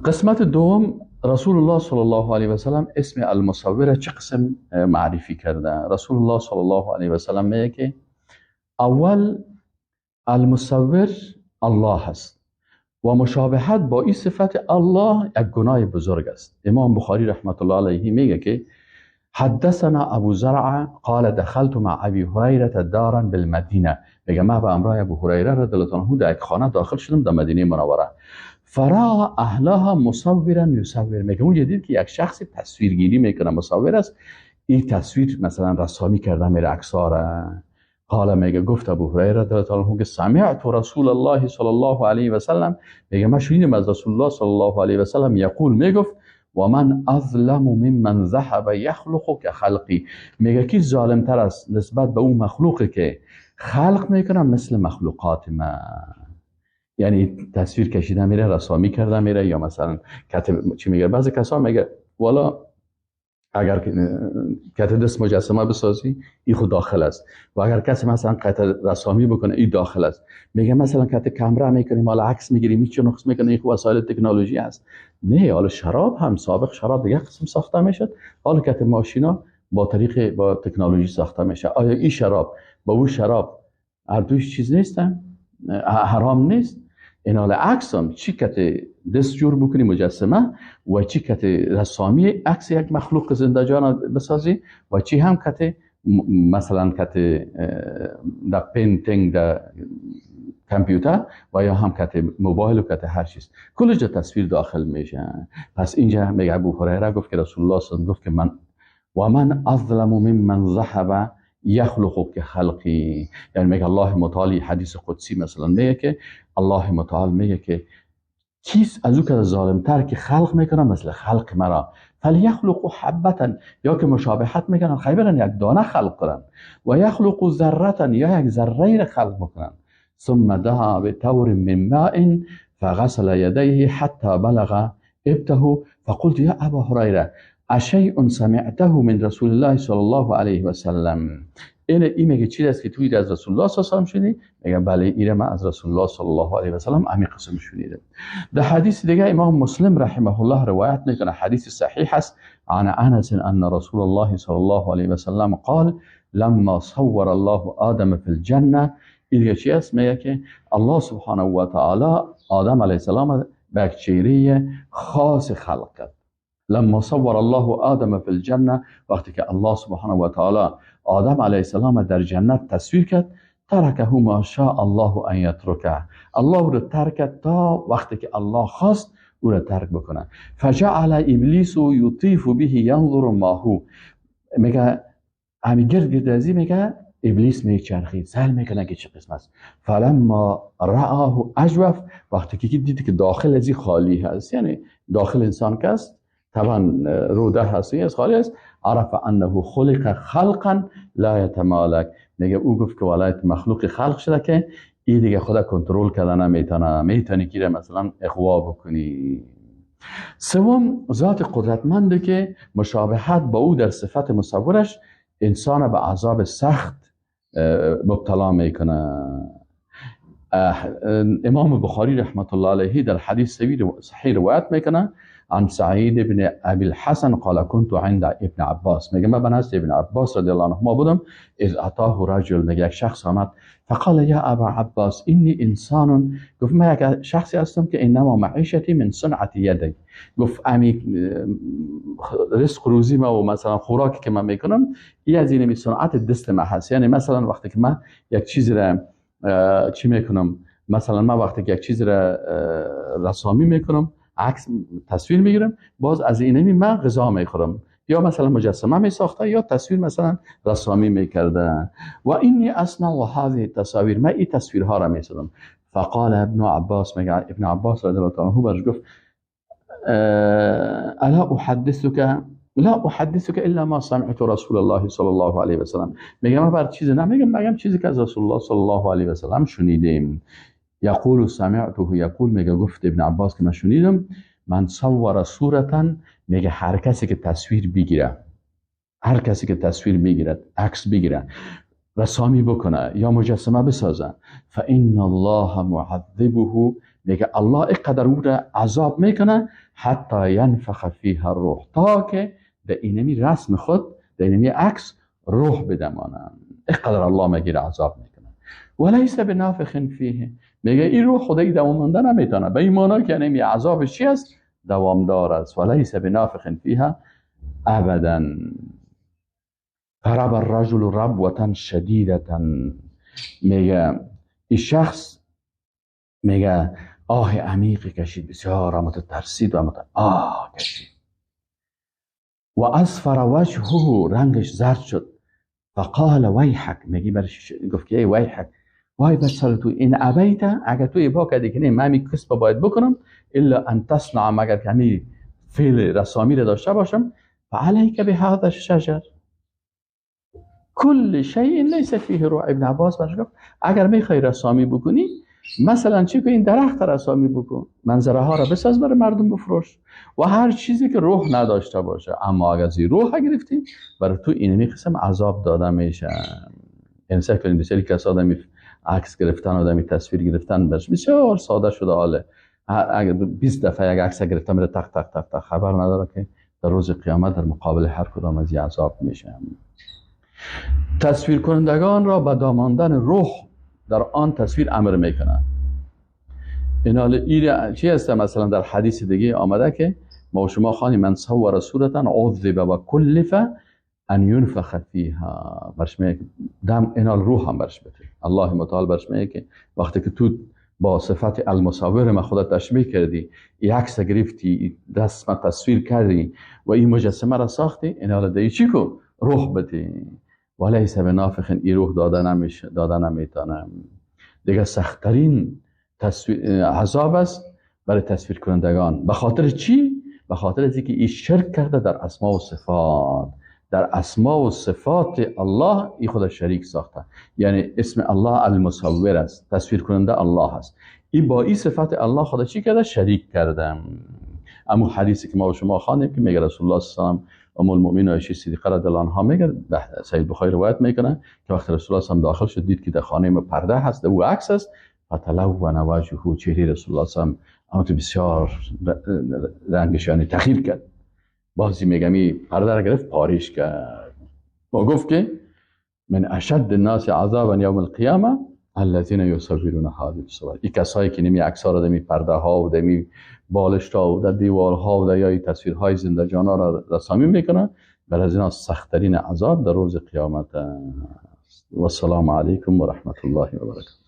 قسمت دوم، رسول الله صلی الله علیه و سلم اسم المصور چه قسم معرفی کرده؟ رسول الله صلی الله علیه و سلم میگه که اول المصور الله هست و مشابهت با این صفت الله یک گناه بزرگ است. امام بخاری رحمت الله علیه میگه که حدثنا ابو زرع قال دخلت مع ابي هريره دارا بالمدینه. میگه من به همراه ابو هریره رضی الله عنه در یک خانه داخل شدم در مدینه منوره. فرا اهلها مصورا یصور. میگه اونجا دید که یک شخص تصویرگیری میکنه، مصور است، این تصویر مثلا رسامی کرده میره عکس‌ها را. قال میگه گفت ابو هریره رضی الله عنه که سمعت رسول الله صلی الله علیه و سلم، میگه من شنیدم از رسول الله صلی الله علیه و سلم یقول، میگفت و من اظلم ممن ذهب یخلق كخلقی. میگه کی ظالمتر است نسبت به اون مخلوقی که خلق میکنه مثل مخلوقات من، یعنی تصویر کشیده میره، رسامی کرده میره، یا مثلا کتب چی میگه، بعضی کسا میگه والا اگر کت دست مجسمه بسازی این خود داخل است، و اگر کسی مثلا قطع رسامی بکنه این داخل است. میگه مثلا کت کامرا میکنیم، حالا عکس میگیریم، هیچ نقص میکنه، این وسایل تکنولوژی است. نه، حالا شراب هم سابق شراب دیگه قسم ساخته میشد، حالا کت ماشینا با طریق با تکنولوژی ساخته میشه. آیا این شراب با اون شراب هر دوش چیز نیستن؟ حرام نیست؟ این حال عکس هم چی کت دست جور بکنی مجسمه، و چی کت رسامی عکس یک مخلوق زنده جان بسازی، و چی هم کت مثلا کت در painting در کامپیوتر و یا هم کت موبایل و کت هر چیز، کلش در تصویر داخل میشه. پس اینجا میگه ابو هریره گفت که رسول الله صلی الله علیه و گفت که من و من اظلم ممن ذهب یخلق كخلقی. یعنی میگه الله متعال، حدیث قدسی مثلا میگه که الله متعال میگه که کیس از او که ظالمتر که خلق میکنه مثل خلق مرا، فلیخلق حبتا، یا که مشابهت میکنن خیبرن یک دانه خلق کنن، و یخلق ذرتا، یا یک ذره را خلق میکنن. ثم دعا بتور من ماء فغسل يديه حتى بلغ ابته فقلت يا ابا هريره اشیء سمعته من رسول الله صلی الله علیه و سلم. این میگه چیزی است که توی از رسول الله صلی الله علیه و سلم شنیدی؟ میگه بله، اینه من از رسول الله صلی الله علیه و سلم همین قسم شنیدم. در حدیث دیگه امام مسلم رحمه الله روایت میکنه، حدیث صحیح است، عن انس ان رسول الله صلی الله علیه و سلم قال لما صور الله آدم فی الجنه. این دیگه چی است؟ میگه که الله سبحانه و تعالی آدم علیه السلام به یک چهره خاص خلق کرد. لما صور الله آدم فی الجنه، وقتی که الله سبحانه و تعالی آدم علیه السلام در جنت تصویر کرد، ترکه ما شاء الله ان یترکه، الله او را ترک کرد تا وقتی که الله خواست او را ترک بکنه. فجعل ابلیس یطیف به ینظر ما هو. میگه همین گرد گرد ازی میگه ابلیس میچرخید، سهل میکنه که چه قسم است. فلما رآه اجوف، وقتی که دید که داخل ازی خالی هست، یعنی داخل انسان که است طبعا روده هست، از خالی است، عرف انه خلق خلقا لا یتمالک. میگه او گفت که ولایت مخلوق خلق شده که این دیگه خدا کنترل کردن نمیتونه، میتونی که مثلا اغوا بکنی. سوم، ذات قدرتمنده که مشابهت با او در صفت مصورش انسان به عذاب سخت مبتلا میکنه. امام بخاری رحمت الله علیه در حدیث صحیح روایت میکنه عن سعید بن ابی الحسن قال كنت عند ابن عباس. میگه من نزد ابن عباس رضی الله عنهما بودم، اذ اتاه رجل، میگه یک شخص آمد، فقال یا ابا عباس انی انسان، گفت من یک شخصی هستم که انما معیشتی من صنعت یدی، گفت امی رزق روزی ما و مثلا خوراکی که من میکنم ای از این صنعت دست من هست. یعنی مثلا وقتی که من یک چیزی را چی میکنم، مثلا من وقتی که یک چیزی را رسامی میکنم، عکس تصویر میگیرم، باز از اینمی من غذا میخورم، یا مثلا مجسمه میساخته یا تصویر مثلا رسامی میکرده. و اینی اصنع هذه التصاویر، من این تصویرها را میسازم. فقال ابن عباس، میگه ابن عباس رضی الله عنه برش گفت الا احدثك لا احدثك الا ما سمعت رسول الله صلی الله علیه و سلم. میگه من بر چیزی نمیگم، میگم چیزی که از رسول الله صلی الله علیه و سلم شنیدیم. یقول سمعته یقول، میگه گفت ابن عباس که من شنیدم، من صور صورتا، میگه هر کسی که تصویر بگیره، هر کسی که تصویر بگیره، عکس بگیره، رسامی بکنه یا مجسمه بسازه، فان الله معذبه میگه الله اینقدر او را عذاب میکنه حتی ینفخ فیها الروح، تا که در اینمی رسم خود، در اینمی عکس روح بدمانه. اینقدر الله میگیره عذاب میکنه. ولیس بنافخ فیه، میگه این روح خدای دوام مانده نمیتونه، به این معنا که یعنی عذابش چی است؟ دوامدار است. ولیس بنافخ فیها ابدا. فرب الرجل ربوة شدیدة، میگه این شخص میگه آه عمیقی کشید، بسیار متترسید و آه کشید. و اصفر وجهه، رنگش زرد شد. فقال ویحک، میگه برش گفت که ای ویحک، وای بر سر تو، این ابیت، اگر تو ابا کردی که نه من می کسب باید بکنم، الا ان تصنع، مگر که همی فعل رسامی رو داشته باشم، فعلیک بهذا الشجر کل شیء لیس فیه روح. ابن عباس برش گفت اگر میخوای رسامی بکنی، مثلا چی که این درخت رسامی بکن، منظره ها را بساز برای مردم بفروش و هر چیزی که روح نداشته باشه. اما اگر از روح گرفتی، برای تو اینمی قسم عذاب داده میشه. یعنی سعی کنید بسیاری کسا آدمی عکس گرفتن، آدمی تصویر گرفتن برش بسیار ساده شده. حاله اگر 20 دفعه یک عکس گرفتن میره تق تق تق تق، خبر نداره که در روز قیامت در مقابل هر کدام از عذاب میشه. تصویر کنندگان را به داماندن روح در آن تصویر امر میکنن. این حال ایره چی هست؟ مثلا در حدیث دیگه آمده که ما و شما خانیم من صور صورتا عذب و کلف ان ینفخ فیها، برش میگه دم، این حال روح هم برش بده. الله متعال برش میگه که وقتی که تو با صفت المصور ما خودت تشبیه کردی، این عکس گرفتی، رسم تصویر کردی و این مجسمه را ساختی، این حال دیگه چی کو؟ روح بده. ولیس بنافخ، این روح داده نمیشه، داده نمیتونه. دیگه سختترین عذاب است برای تصویر کنندگان. به خاطر چی؟ به خاطر از اینکه این شرک کرده در اسما و صفات. در اسما و صفات الله این خود شریک ساخته. یعنی اسم الله المصور است، تصویر کننده الله است. این با این صفت الله خود چی کرده؟ شریک کرده. اما حدیثی که ما و شما خواندیم که میگه رسول الله صلی الله علیه و سلم ام المؤمنین عایشه صدیقه رضی الله عنها میگه، سید بخاری روایت میکنه که وقتی رسول الله صلی الله علیه و داخل شد دید که در خانه ما پرده هست، او عکس است، فتلون وجهه، چهره رسول الله صلی الله علیه و اما تو بسیار رنگش یعنی تغییر کرد. بازی میگم این پرده را گرفت پاریش کرد و گفت که من اشد الناس عذابا یوم القیامه الذين یصورون هذه الصور. این کسایی که نمی عکس‌ها را دمی پرده ها و دمی بالشت ها و در دیوارها و در یا تصویرهای زنده جانا را رسامی میکنن، بر از اینا سخت‌ترین عذاب در روز قیامت است. و السلام علیکم و رحمت الله و برکاته.